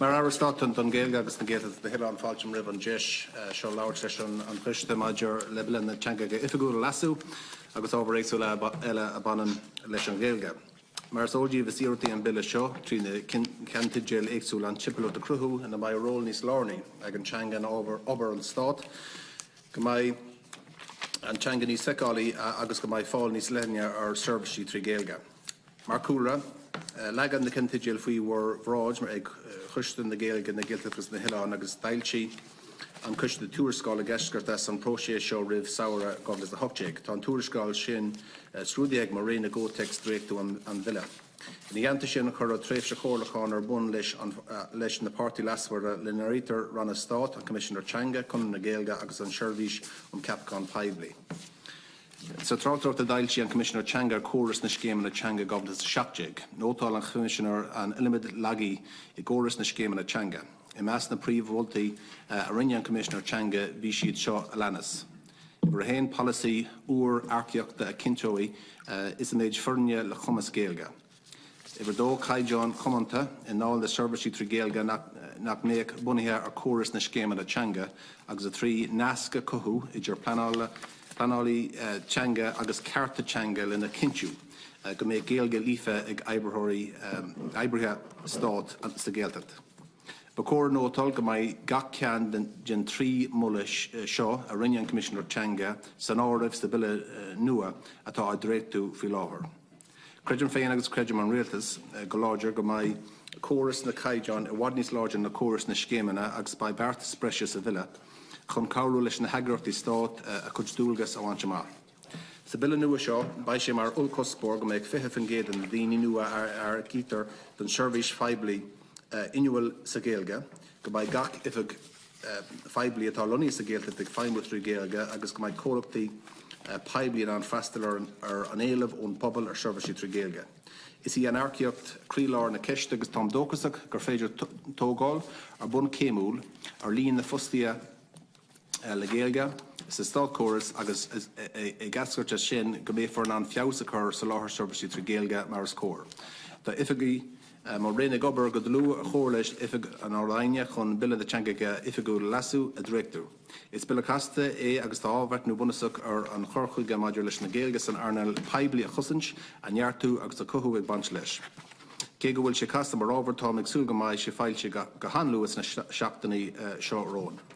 Mar Aire Stáit don Ghaeilge agus na Gaeltacht na hOileáin, fáiltím roimh an deis seo labhairt leis an Choiste maidir le Bille na dTeangacha Oifigiúla a Leasú agus ábhair éagsúla eile a bhaineann leis an Ghaeilge. Mar is eol daoibh, is iarracht í an Bille seo, trí na ceannteidil éagsúla, an timpeallacht a chruthú ina mbeidh ról níos lárnaí ag an teanga in obair an Stáit, go mbeidh an teanga níos feiceálaí agus go mbeidh fáil níos leithne ar seirbhísí trí Ghaeilge. Mar chúlra, leagadh na ceannteidil faoi bhur bhráid ag Coiste na Gaeilge, na Gaeltachta agus na hOileán agus d'fhoilsigh an Coiste tuarascáil ag eascairt as an bpróiseas seo roimh samhradh 2018. Tá an tuarascáil sin scrúdaithe ag mo Roinn i gcomhthéacs dréachtú an Bhille. Ina theannta sin, cuireadh tréimhse chomhairliúcháin ar bun leis na páirtithe leasmhara, lena n-áirítear Ranna Stáit, an Coimisinéir Teanga, Conradh na Gaeilge agus an tSeirbhís um Cheapacháin Poiblí. Sa tráchtaireacht a d'fhoilsigh an Coimisinéir Teanga ar chóras na scéimeanna teanga 2017, nótáil an Coimisinéir an iliomad laigí i gcóras na scéimeanna teanga. I measc na príomh-mholtaí a rinne an Coimisinéir Teanga bhí siad seo a leanas, Uimhir 1, Polasaí úr earcaíochta a chinnteoidh is a méid foirne le cumas Gaeilge. Uimhir 2, Caighdeáin chomónta i ndáil le seirbhísí trí Ghaeilge nach mbeadh bunaithe ar chóras na scéimeanna teanga, agus 3, Nasc a chothú idir pleanálaí teanga agus cearta teanga lena chinntiú go mbeadh Gaeilge líofa ag oibrithe stáit sa Ghaeltacht. Ba chóir a nótáil go mbeidh gach ceann den 3 mholadh seo a rinne an Coimisinéir Teanga san áireamh sa Bhille nua atá á dhréachtú faoi láthair. Creidim féin agus creideann an Rialtas go láidir go mbeidh córas na gcaighdeán i bhfad níos láidre ná córas na scéimeanna agus beidh beartas breise sa Bhille chun cabhrú leis na heagraíochtaí stáit a gcuid dualgas a bhaint amach. Sa Bhille nua seo beidh sé mar ollchuspóir go mbeadh 20% de na daoine nua a earcaítear don tseirbhís phoiblí inniúil sa Ghaeilge, go mbeidh gach oifig phoiblí atá lonnaithe sa Ghaeltacht ag feidhmiú trí Ghaeilge agus go mbeidh comhlachtaí poiblí in ann freastal ar an éileamh ón bpobal ar sheirbhísí trí Ghaeilge. Is í an earcaíocht croílár na ceiste agus táim dóchasach gur féidir tógáil ar bhonn céimiúil ar líon na bhfostaithe le Gaeilge sa státchóras agus ag eascairt as sin go mbeifear in ann feabhas a chur ar soláthar seirbhísí trí Ghaeilge mar is cóir. Tá oifigigh mo Roinn ag obair go dlúth i gcomhar le Oifig an Ard-Aighne chun Bille na dTeangacha Oifigiúla a Leasú a dhréachtú. Is bille casta é agus tá athbhreithniú bunúsach ar an chur chuige maidir leis an Ghaeilge san earnáil poiblí a chosaint, a neartú agus a chothú ag baint leis. Cé go bhfuil sé casta mar ábhar, táim ag súil go mbeidh sé foilsithe go han-luath sna seachtainí seo romhainn.